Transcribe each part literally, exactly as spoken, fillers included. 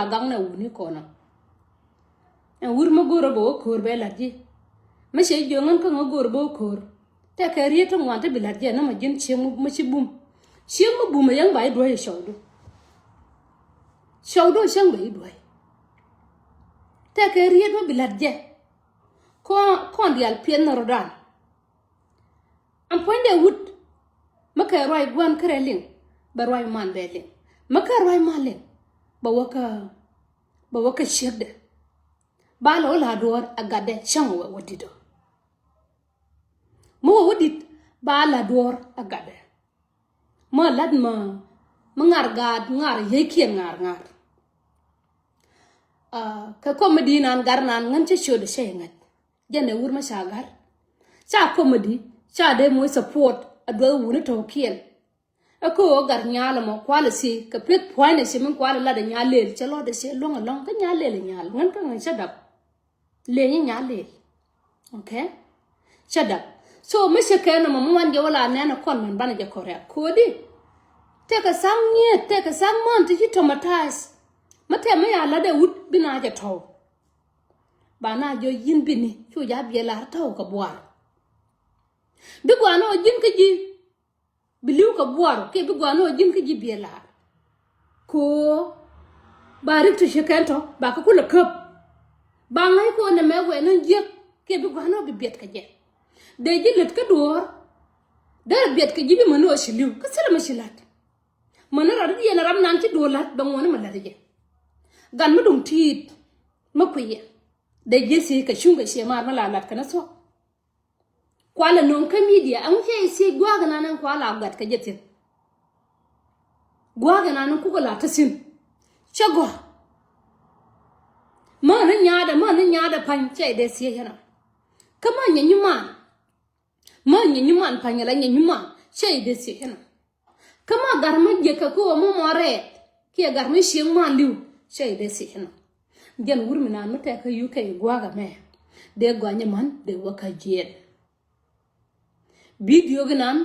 a gak nɛ wuni kɔnɔ. Ɛn wur mi go̱o̱rä bɛ wä ko̱o̱r bɛ lat ji̱. Mi cɛ jiök ŋän kä ŋä go̱o̱r bɛ wä ko̱o̱r. Tɛkɛ riet ti ŋuan ti bi lat jiɛ ni mɔ ji̱n cieŋ mi ci bum. Cieŋ mi bum ɛ yɛn ba i̱ duɔ̱c i̱ cɔwdu. Cɔwdu cieŋ bɛ i̱ duɔ̱c. Tɛkɛ riet mi bi lat jiɛ. Kɔn, kɔn diaal piɛth ni rɔ̱dan. Ɛn puɔ̱nydɛ wut. Mi kɛ ruac gua̱n kärɛ liŋ bɛ ruac man bɛ liŋ. Mi kɛ ruac man liŋ bɛ wä kä, bɛ wä kä ciekdɛ. Ba lɛ wä la duɔ̱ɔ̱r a gatdɛ cäŋ wɛ wä di̱t ɔ. Mi wä wä di̱t ba la duɔ̱ɔ̱r a gatdɛ. Mi lat mi, mi ŋar gaat ŋar yeykiɛn ŋar ŋar. Kɛ kɔmidi nan gar nan ŋän cä ciötdɛ cä iŋäc. Jɛn ɛ wur mi ca gar ca kɔmidi ca dee moc support a duɔth wuni tɔ̱kiɛn. Ɛ kä ɣöö gat nyal ɛmɔ kualɛ si kɛ peth pua̱ny ɛ ci min kualɛ lat ɛ nyal lel cɛ lɔt ɛ ci luäŋ ɛlɔ̱ŋ kä nyal lel ɛ nyal ŋän kä ŋän cä dap. Leny i̱ nyal lel. Okay. Cä dap. So mi cɛ kɛn ɛmɔ mi wan jɛ wä la nɛn ɛ kɔn mɛn banɛ jɛ kɔrɛk ko̱di. Tɛkɛ tha̱a̱ŋ nyieth tɛkɛ tha̱a̱ŋ män ti ci traumatize. Mi tɛm mi ya lat ɛ wut bi na jɛ tɔ̱w. Ba na jɔ yi̱n bini cu ja biɛ lar tɔ̱w kɛ buar. Bi guan ɔ ji̱n kä ji̱. Bi li̱w kɛ buɔr kiɛ bi gua̱a̱n ɔ ji̱n kä ji̱ biɛ la̱r. Kɛ ɣöö ba rik ti ci kɛn tɔ̱ ba kɛ kulɛ käp. Ba ŋa̱c kɛ ɣöö nɛmɛ wɛɛ ni jiäk kiɛ bi gua̱a̱n ɔ bi biɛt kɛ jɛ. Dee ji̱ lät kä duɔ̱ɔ̱r. Derɛ biɛt kɛ ji̱ bi mäni ɔ ci li̱w kä thilɛ mi ci la̱t. Mäni rat i̱ yɛn ɛ ram nan ci duɔ̱ɔ̱r la̱t bɛ ŋuɔ̱ni mi la̱t jɛ. Gan mi duŋ ti̱i̱t mi kuiyɛ. Dee ji̱ thiec kɛ cuŋ kɛ ciɛ maar mi la la̱t kɛn thuɔ̱k. Kualɛ no̱o̱ŋ kä media ɛŋu cɛ i̱ thiec gua̱a̱k inan ɛn kualɛ a gat kɛ jɛ thi̱n. Gua̱a̱k inan ɛn kukɛ la te thi̱n. Cä gɔ̱a̱. Mä ni nyaadɛ mä ni nyaadɛ pa̱ny cɛ i̱ dee thiec ɛnɔ. Kä mä nyɛ nyiman. Mä nyɛ nyiman pa̱ny ala nyɛ nyiman cɛ i̱ dee thiec ɛnɔ. Kä ma gat mi jiäk kɛ kä ɣöö mi mɔ rɛɛt kiɛ gat mi cieŋ man li̱w cɛ i̱ dee thiec ɛnɔ. Jɛn wur mi naan mi tɛk kä U K gua̱a̱k ɛmɛ dee gɔany ɛmän dee wä kä jiɛɛn. Bidio ginan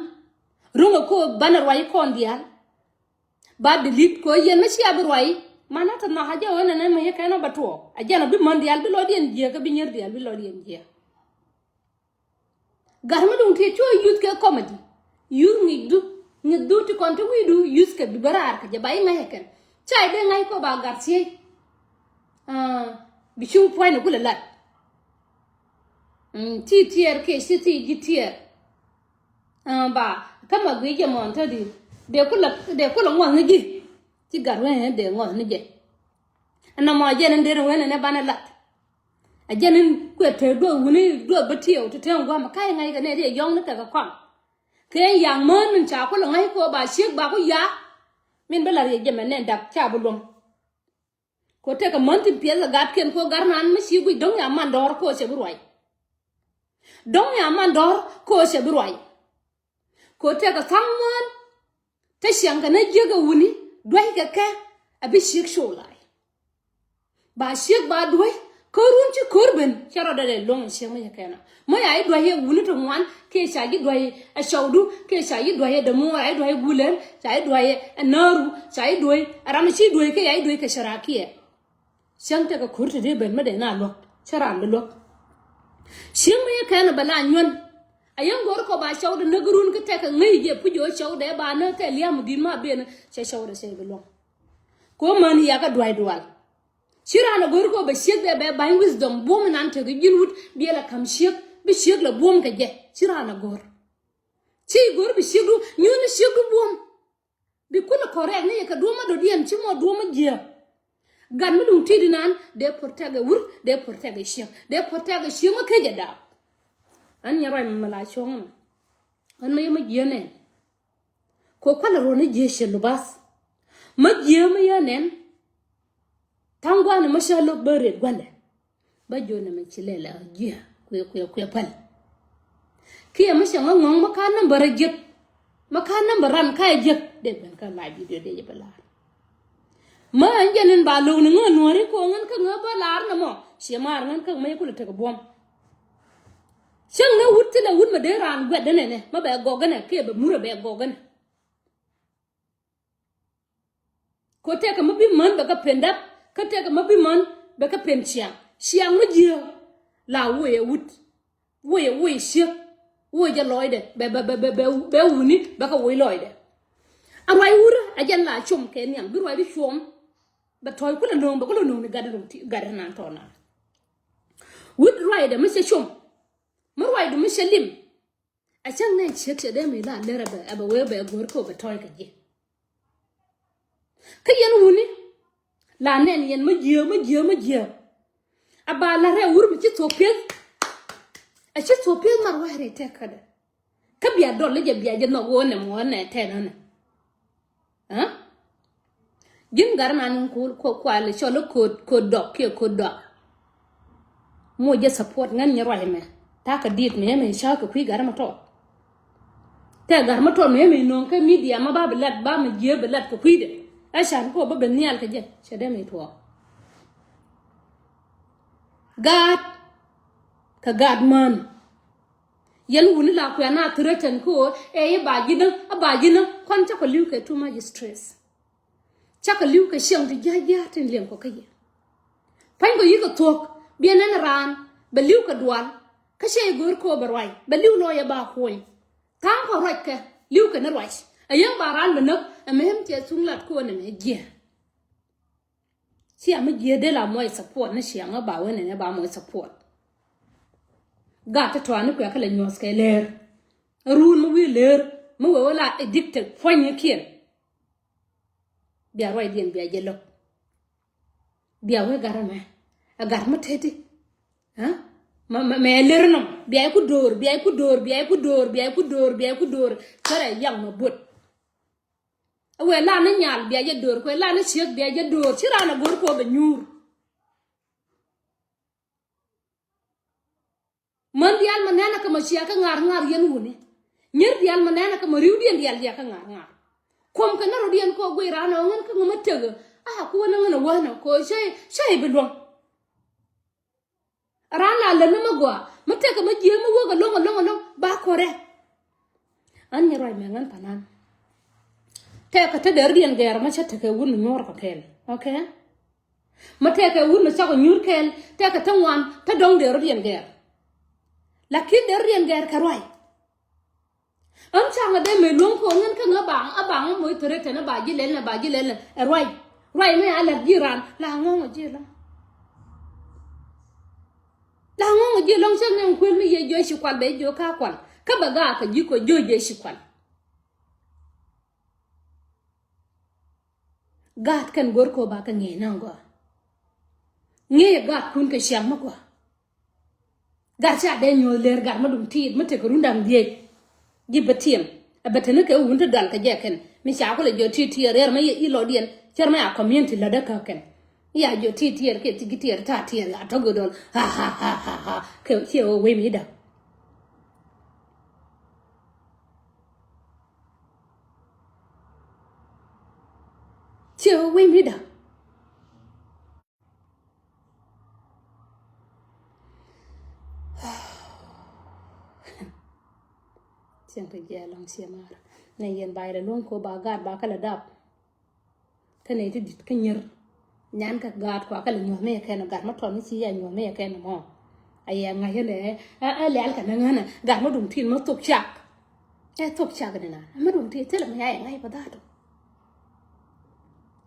ruŋ ɛ kä ɣöö banɛ ruac kɔn diaal. Ba delete kɛ ɣöö yɛn mi cia bi ruac. Man a te nhɔk a jɛ ɣöö nɛnɛ mi yɛ kɛn ɔ bɛ tuɔɔk a jɛn ɔ bi män diaal bi lɔcdiɛn jiääk kä bi nyier diaal bi lɔcdiɛn jiääk. Gat mi duŋ ti cu use kɛ comedy. Use ŋi̱cdu ŋi̱cdu ti kɔn ti wi̱i̱du use kɛ bi bä raar kɛ jɛ ba i̱ ŋa̱c ɛ kɛn. Ca i̱ dee ŋa̱c kɔ ba gat thiec. Bi cuŋ pua̱ny ni kulɛ lat. Ti tiɛɛr kiɛ ci ti ji̱ tiɛɛr. Ba kä ma guic jɛ mɔn tä di dee kulɛ dee kulɛ ŋuɔth ni ji̱. Ci gat wee dee ŋuɔth ni jɛ. Ɛn nɔmɔ jɛ ni dee ni wee ni banɛ lat. A jɛn in kuɛ te duɔth wuni duɔth bä tiɛw ti te ŋuam a ka̱c ŋa̱c kɛ nɛ ti ɛ yɔ̱ŋ ni kɛ kɛ kɔn. Kɛ yaŋ män min ca kulɛ ŋa̱c kɛ ɣöö ba ciek ba ku ya̱a̱. Min bä la̱r yɛ jɛ mɛ nɛn dak ca bi luɔ̱ŋ. Kɛ ɣöö tekɛ män tin piɛth kɛ gatkiɛn kɛ ɣöö gat nan mi ci guic do̱ŋ ya man dɔ̱r kɛ ɣöö cɛ bi ruac. Do̱ŋ ya man dɔ̱r kɛ ɣöö cɛ bi ruac. Kɛ ɣöö tekɛ tha̱a̱ŋ muɔ̱ɔ̱n. Te ciaŋ kɛ nä jiäk ɛ wuni dua̱ckɛ kɛ a bi ciek show lai. Ba ciek ba duäc kä run ci ko̱r ben cɛ rɔ dɛdɛ luɔ̱ŋ ɛ ciek mi cɛ kɛn ɔ. Mä ya ji̱ duäc ɛ wuni ti ŋuan kiɛ ca ji̱ duäc ɛ cɔwdu kiɛ ca ji̱ duäc ɛ dämuɔɔr, ca ji̱ duäc ɛ gulɛn, ca ji̱ duäc ɛ nääru, ca ji̱ duäc ɛ ram ɛ ci duäc kiɛ ca ji̱ duäc kɛ cɛ raak kiɛ. Cäŋ tekɛ ko̱r te dee ben mi dee na luäk cä raan bi luäk. Cieŋ mi yɛ kɛn bɛ la nyuän. A yäŋ go̱r kɔ ba cɔwdɛ näk run kä tekɛ ŋäc jɛ puc ɣöö cɔwdɛ ba näk kɛ lia̱a̱m di̱t ma ben cɛ cɔwdɛ cɛ bi luäŋ. Kɛ ɣöö män yakä dua̱c dual. Ci raan a go̱r kɔ bɛ ciek bɛ bɛ ba̱ny wisdom buɔ̱m inan tekɛ ji̱n wut biɛ la ka̱m ciek bi ciek la buɔ̱m kɛ jɛ ci raan a go̱r. Ci go̱r bi ciekdu nyuuni ciekdu buɔ̱m. Bi kulɛ correct ni yɛ kɛ duɔ̱mä dɔ̱diɛn ci mɔ duɔ̱mä jiääk. Gat mi duŋ ti̱i̱t inan dee protect ɛ wur dee protect ɛ cieŋ dee protect ɛ cieŋ mi kecɛ daap. Ɣän nyɛ ruac mi la cuɔ̱ŋ ɛmɛ. Ɣän mi yɛ mi jiääk nɛn. Kɛ kualɛ ruɔ̱n ni jiääk cɛ lubath. Mi jiääk mi yɛ nɛn. Tha̱a̱ŋ gua̱a̱n mi cä lo̱k bä rëët gua̱ndɛ. Bä jiök nɛmɛ ci lɛl ɛ jiɛ kuɛ kuɛ kuɛ päl. Kiɛ mi cɛ ŋä ŋɔ̱ŋ mi ka̱n nambär ɛ jiäk. Mi ka̱n nambär ran ka ɛ jiäk dee ben kä live video dee jɛ bä la̱r. Mä ɛn jɛn in ba lo̱k ni ŋä nuɔ̱ri kɛ ɣöö ŋän kä ŋä bä la̱r nɛ mɔ ciɛ maar ŋän kä ŋä mɛ kulɛ tek buɔ̱m. Cäŋ ni wut thilɛ wut mɛ dee raan guɛt dee nɛnɛ mɛ bɛ gɔk gɛnɛ kiɛ bɛ murɛ bɛ gɔk gɛnɛ. Kɛ ɣöö tëëkɛ mi bi män bɛ kɛ pɛn däp Kä tëëkɛ mä bi män bɛ kɛ pen ciaŋ. Ciaŋ mä jiääk la woc ɛ wut. Woc ɛ woc ciek. Woc jɛ lɔcdɛ bɛ bɛ bɛ bɛ bɛ wuni bɛ kɛ woc lɔcdɛ. A ruac wurä a jɛn la com kɛ nhiam bi ruac bi cuɔm. Bɛ tɔ̱ɔ̱c kulɛ no̱o̱ŋ bɛ kulɛ no̱o̱ŋ ni gat rum ti gat nan tɔ̱ nan. Wut ruacdɛ mi cɛ com. Mi ruacdu mi cɛ lim. A cäŋ nɛn ciet cɛ dee mi la ler a bɛ a bɛ wee bɛ go̱o̱r kɛ wä bɛ tɔ̱ɔ̱c kɛ ji̱. Kä yɛn wuni la nɛn yɛn mi jiääk mi jiääk mi jiääk. A ba la rɛɛ wur mi ci thuɔ̱k pieth. A ci thuɔ̱k pieth mar wa̱a̱ rɛy tɛk kädɛ. Kä bia dɔl ni jɛ bia jɛ nhɔk ɣöö nɛ mɔ nɛ tɛn ɣänɛ. Aa? Ji̱n gat nan ku ku kual cɔl i̱ ko̱o̱t ko̱o̱t dɔk kiɛ ko̱o̱t dɔk. Moc jɛ support ŋän nyɛ ruac ɛmɛ. Ta̱a̱ kɛ diet mëë mëë cä kɛ kui̱ gat ɛmɛ tɔt. Tɛ gat ɛmɛ tɔt mëë mëë no̱o̱ŋ kä media ma ba bi lat ba mi jiee bi lat kɛ kui̱dɛ. Ɛ can kɔ bä ben nhial kɛ jɛ cɛ dee mëë tuɔɔk. Gaat kɛ gaat män. Yɛn wuni la kuɛ na threaten kä ɣöö ɛ i̱ ba ji̱n ɛ ba ji̱n ɛ kɔn cä kɔ li̱w kɛ too much stress. Cakɛ li̱w kɛ cieŋ ti jia̱a̱c jia̱a̱ tin liɛŋ kɔ kä yɛ. Pa̱nykɔ yi̱kɛ thuɔ̱k biɛ nɛn raan bɛ li̱w kɛ dual kä ciɛ i̱ go̱o̱r kɛ ɣöö bɛ ruac bɛ li̱w lɔɔyɛ ba kuɔny. Tha̱a̱ŋ kɔ ruac kɛ li̱w kɛ ni ruac ɛ yäŋ ba raan bɛ näk ɛ mɛm cɛ thuŋ lat kɛ ɣöö nɛmɛ jiɛɛn. Cia mi jiee dee la muɔc support ni ciaŋ ɛ ba wen ɛn ɛ ba muɔc support. Gat ti tɔani kuɛ kä la nyuɔth kɛ leer. Ruun mi wi̱i̱ leer mi wee wee la addicted puɔ̱nynikiɛn. Bia ruacdiɛn bia jɛ lo̱k. Bia wee gat ɛmɛ ɛ gat mi teti. Ɛ mɛ mɛ mɛ ler nɔm bia iku do̱r bia iku do̱r bia iku do̱r bia iku do̱r bia iku do̱r. Cärɛ yaŋ mɛ buɔt. Ɛ wee lan ni nyal bia jɛ do̱r kuɛ lan ni ciek bia jɛ do̱r ci ran ɛ go̱r kuɔ bɛ nyuur. Män diaal mɛ nɛnɛ kɛ mɛ cia kä ŋa̱r ŋa̱r yɛn wuni. Nyir diaal mɛ nɛnɛ kɛ mɛ ri̱wdiɛn diaal cia kä ŋa̱r ŋa̱r. Kuɔm kɛ nɛ rɔ̱diɛn kɔ guiy ran ɛ ɣän kä ŋä mɛ tekɛ. A kuɔn ɛ ɣän ɛ wänɛ kɔ cä cä i̱ bi luɔ̱ŋ. Ran la lät ni mɛ gɔaa mɛ tekɛ mɛ jiee mɛ wek ɛlɔ̱ŋ ɛlɔ̱ŋ ɛlɔ̱ŋ ba kɔrɛ. An nyɛ ruac mɛ ŋän panan. Tekɛ te deridiɛn gɛɛr mɛ cä tekɛ wun mi nyuɔr kɔ kɛl. Okay. Mɛ tɛkɛ wut mɛ cakɔ nyuur kɛɛl tɛkɛ te ŋuan te dɔ̱ŋ dee rɔ̱diɛn gɛɛr. Lakin dee rɔ̱diɛn gɛɛr kɛ ruac. Ɣän cakɔ dee mëë luäŋ kɛ ɣän ŋän kä ŋä baŋ a baŋ a moc threaten a ba ji̱ lɛl nɛ ba ji̱ lɛl nɛ ɛ ruac. Ruac mi a lɛt ji̱ ran la ŋɔ̱ŋ a ji̱ lɔ̱ŋ. La ŋɔ̱ŋ a ji̱ lɔ̱ŋ cä ŋɛŋ kuël mi yɛ jiɔ ci kual bɛ jiɔ ka kual kä bɛ gaak kɛ ji̱ kɔ jiɔ jiɛ ci kual. Gaat kɛn go̱r kɔ ba kɛ ŋi̱i̱c naŋ gɔaa. Ŋi̱i̱c ɛ gaatkun kɛ ciaŋ mi gɔaa. Gat ca dee nyuɔ̱th lër gat mi duŋ tiit mi tekɛ run da̱ŋ dhieec. Ji̱ bɛ tiɛm ɛ bɛ teni kɛ wun ti dal kɛ jɛ kɛn mi ca kulɛ jɔ tiit tiɛɛr rɛɛr mi i̱ lɔcdiɛn cär mi a community lätdä kä kɛn. I̱ a jɔ tiit tiɛɛr kiɛ ti ji̱ tiɛɛr ta̱a̱ tiɛɛr a tɔ̱ gödɔl. Ha ha ha ha ha. Kɛ ciɛ ɣöö wec mi i̱ da̱ŋ. Ciɛ wec mi da̱ŋ. Cieŋ kɛ jiɛɛl lɔŋ ciɛ maar nɛ yɛn ba ilɛ luɔ̱ŋ ko ba gaat ba kɛ lɛ dap. Kä nɛy ti di̱t kä nyier nyan kɛ gaat kua kɛ lɛ nyuɔ̱th mi yɛ kɛn ɔ gat ma tɔn mi ci yɛ nyuɔ̱th mi yɛ kɛn ɔ mɔ. A yɛ ŋa̱c yɛn ɛ ɛ lɛl kɛ nɛ ŋänɛ gat ma duŋ tin ma thok cak. Ɛ thok cak ni na ma duŋ tin thilɛ ma ya yɛ ŋa̱c pa dhat ɔ.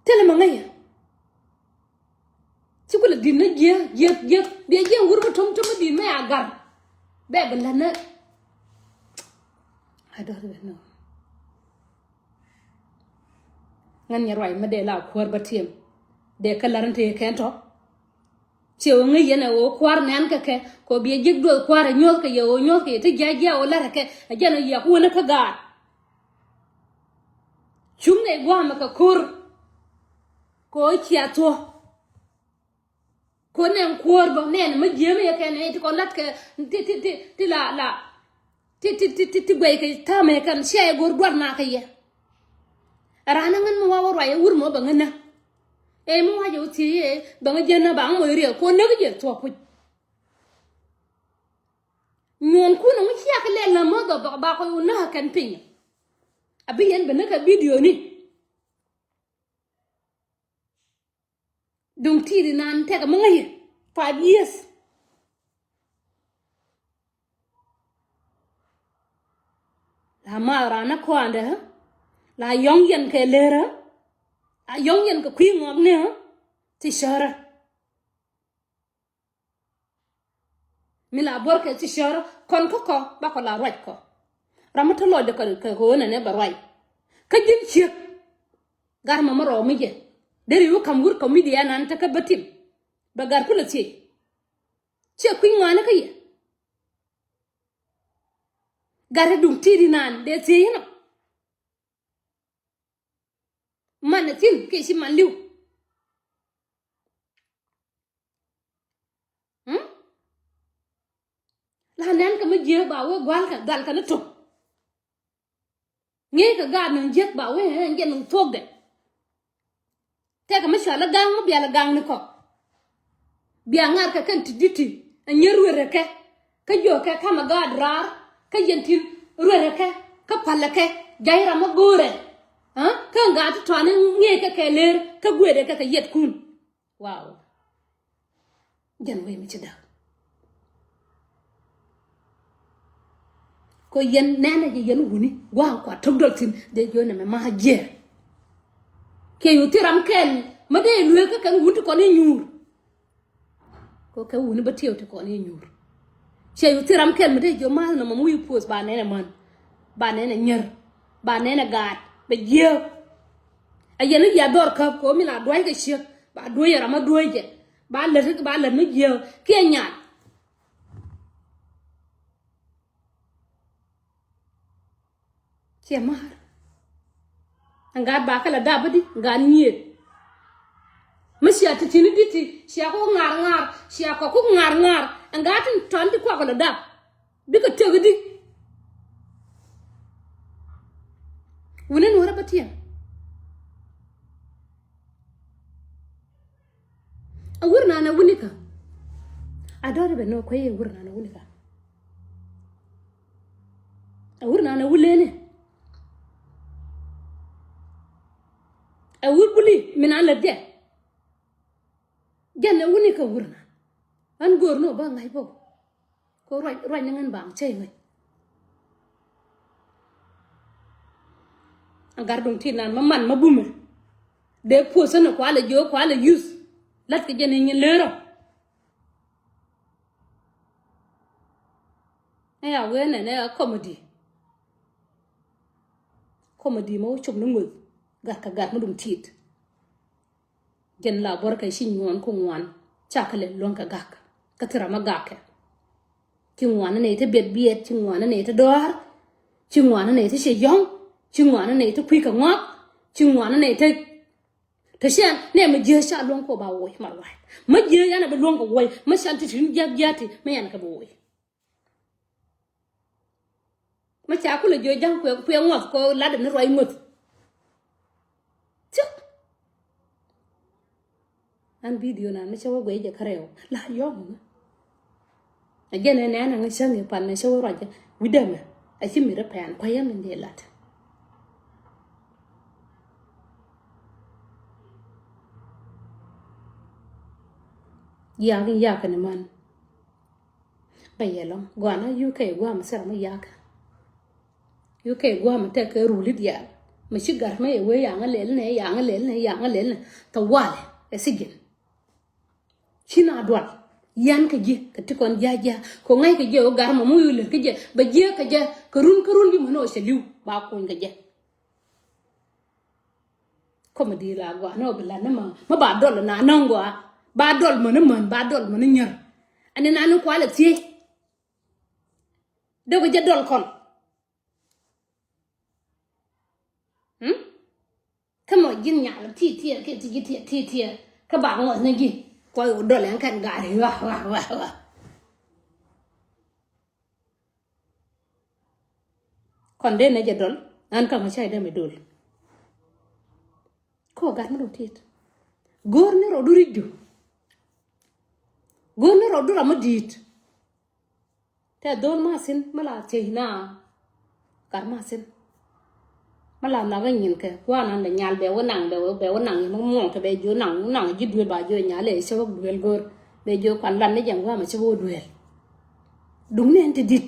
Thilɛ ma ŋa̱c yɛ. Ci kulɛ di̱t ni jiɛ jiɛ jiɛ biɛ jiɛ wur mi tom tom mi di̱t mi a gar. Bɛ bi lät ni. I don't even know. Ŋän nyɛ ruac mi dee la kuäär bä tiɛm. Dee kä la̱r ni te kɛn tɔ. Ciɛ wä ŋäc yɛn ɛ wä kua̱r nɛn kɛ kɛ kɛ wä biɛ ji̱k duɔth kua̱r ɛ nyuɔ̱th kɛ yɛ wä nyuɔ̱th kɛ yɛ ti jiac jiac wä la̱r ɛ kɛ ɛ jɛn ɛ yɛ kuäär ni kä gaat. Cuŋ nɛ gua̱a̱mɛ kɛ ko̱r. Kɛ wä cia thuɔ̱. Kɛ wä nɛn kuäär bä nɛn mä jiäämɛ yɛ kɛn ɛ ti kɔn la̱t kɛ ti ti ti ti la la. Ti ti ti ti ti guɛy kɛ täämɛ kɛn cia yɛ go̱r duar na kɛ yɛ. Ɛ raan ɛ ŋän mi wa wä ruac ɛ wur mɔ bɛ ŋän na. Ɛ mi wa jɛ wä thiec ɛ bɛ ŋä jiɛn na ba ŋä mɔ yɛ riɛk kɛ wä näk jɛ thuɔ̱k puc. Nyuɔn kun ŋu ciak lɛ la mother ba ba kɔ yu na kɛn piny. A bi yɛn bi na ka video ni. Duŋ ti̱i̱t inan tekɛ mi ŋäc yɛ five years. La maath raan ni kɔaandɛ, la yɔ̱ŋ yɛn kɛ lërä, la yɔ̱ŋ yɛn kɛ kui̱ ŋɔkni ti cärä. Mi la buɔ̱r kɛ ti cärä kɔn kä kɔ bakɔ la ruac kɔ. Ram mi te lɔcdɛ kɛ kɛ ɣöö nɛnɛ bɛ ruac. Kä ji̱n ciek. Gar mama rɔw mi jɛ deri wä kam wur comedian an te kä bä tim. Bɛ gar kulɛ thiec. Ciɛ kui̱ ŋɔaani kä yɛ. Gar te duŋ ti̱i̱t inan dee thiec inɔ. Man a thin kiɛ ci man li̱w. La nɛn kɛ mi jiääk ba wee gua̱lkɛ galkɛ ni tok. Ŋi̱i̱c kɛ gaat ni jiääk ba wee ɣän jɛ ni thuɔ̱kdɛ. Tɛkɛ mi cual a gaŋ mi bial a gaŋ ni kɔ. Bia ŋa̱r kɛ kɛn ti di̱t ti a nyier ruerɛ kɛ. Kä jiökɛ kamɛ gaat raar kä yɛn tin ruerɛ kɛ kä palɛ kɛ. Jay ram a go̱o̱rɛ. Kä ŋa̱a̱t ti tɔani ŋi̱i̱c kɛ kɛ leer kä gueedɛ kɛ kɛ yɛtkun. Wow. Jɛn wee mi ci däk. Ko yɛn nɛnɛ jɛ yɛn wuni gua̱a̱k kua tok dɔl thi̱n dee jiö nɛmɛ ma jiɛɛr. Kiɛ yu thi ram kɛl ma dee lueek kä kɛn wun ti kɔn i̱ nyuur. Ko kɛ wuni bä tiɛw ti kɔn i̱ nyuur. Ciɛ yu thi ram kɛl ma dee jiö ma̱a̱th nɔmɔ mi wi̱i̱ puɔth ba nɛnɛ män. Ba nɛnɛ nyär. Ba nɛnɛ gaat bɛ jiääk. A yɛn i̱ yia dhɔr käp ko mi la dua̱ckɛ ciek ba dueec ɛ ram a dueec jɛ. Ba lät ba lät mi jiääk kiɛ nyaat. Ciɛ ma̱a̱r. Ɛn gaat ba kɛ la dap bä di gaat nyiet. Mi cia ti tini di ti cia kuk ŋa̱r ŋa̱r cia kɔ kuk ŋa̱r ŋa̱r. Ɛn gaat tin tɔn ti kuak kɛ la dap bikɛ tëk di. Wuni nuɔ̱rä bä tiɛm. A wur nan a wuni kä. A dɔ̱r bɛ nɔ kuey a wur nan a wuni kä. A wur nan a wuleni. A wur buli mi nan lät jɛ. Jɛn a wuni kä wur nan. An go̱o̱r nɔ ba ŋa̱c bä. Ko ruac ruac ni ŋän baŋ cɛy ŋäc. A gar duŋ ti nan ma man ma bumɛ. Dee puɔth sänɛ kualɛ jiö kualɛ yuth. Lat kɛ jɛ ni nyin lërä. Ɛ ya wee nɛnɛ a comedy. Comedy ma wä cop ni ŋueth. Gat kɛ gat ma duŋ tiit. Jɛn la buɔr kɛ ci nyuɔn ku ŋuan. Ca kɛ lɛ luɔ̱ŋ kɛ gak. Kä thi ram a gak kɛ. Ci ŋuan ni nɛy te biɛt biɛt, ci ŋuan ni nɛy te dɔaar. Ci ŋuan ni nɛy te ci yɔ̱ŋ. Ci ŋuan ni nɛy te kui̱ kɛ ŋɔak. Ci ŋuan ni nɛy te te cian nɛ mi jiääk ca luɔ̱ŋ kɛ ba woc ma ruac. Ma jiääk yan a bi luɔ̱ŋ kɛ woc ma can ti tin jiak jiak ti ma yan kɛ bi woc. Ma ca kulɛ jiö ja̱ŋ kuɛ kuɛ ŋuɔth kɔ lat ni ruac ŋuɔth. Cuk. An video nan mi cä wä guey jɛ kärɛw la yɔm ŋä. A jɛn ɛ nɛn a ŋä cäŋ i̱ pan ɛ cä wä ruac jɛ wi̱dämɛ a ci mi rɛ pɛn kuay yɛn min dee lat. Yak in yak ni man. Bɛ yɛ lɔŋ guana U K guam sira mi yak. U K guam tɛ kɛ ruli dial mi ci gar mi yɛ wee yaŋ lɛl ni yaŋ lɛl ni yaŋ lɛl ni tɛ wal ɛ sijin. Ci na dual yan kɛ jiɛ kɛ ti kɔn jiajiak kɛ ŋa̱c kɛ jiɛ wä gar mɔ mi wi̱i̱ lät kɛ jiɛ bɛ jiɛ kɛ jiɛ kɛ run kɛ run bi mɛ ni wä cɛ li̱w ba kuny kɛ jiɛ. Comedy la gua ni wä bi lat ni ma ma ba dɔl na nɔŋ gua ba dɔl mɔ ni män ba dɔl mɔ ni nyär. Ani na ni kualɛ thiec. Dee kɛ jɛ dɔl kɔn. Kä mɔ ji̱n nyal ti tiɛ kɛ ti ji̱ tiɛ ti tiɛ kä ba ŋɔth ni ji̱. Kuɔth wä dɔl ɛn kɛn gaari wa wa wa wa. Kɔn dee nɛ jɛ dɔl ɛn kä mɔ cay dee mi dol. Kɔ gat mi dɔ̱ŋ tit go̱o̱r ni rɔ du ri̱cdu. Go̱o̱r ni rɔ du ram mi di̱i̱t. Tɛ dhol ma thin mi la thiec na. Gat ma thin. Mi la nhɔkä nyinkɛ kua̱r nan dee nyal bɛ wä naŋ, bɛ wä, bɛ wä naŋ yɛ mi muɔ̱ɔ̱ŋ te bɛ jiö naŋ, naŋ ji̱ duël ba jiö nyal ɛ cä wä duël go̱r. Bɛ jiö kuan lan ni jɛn gua̱a̱mɛ cä wä duël. Duŋ ni ɛn ti di̱t.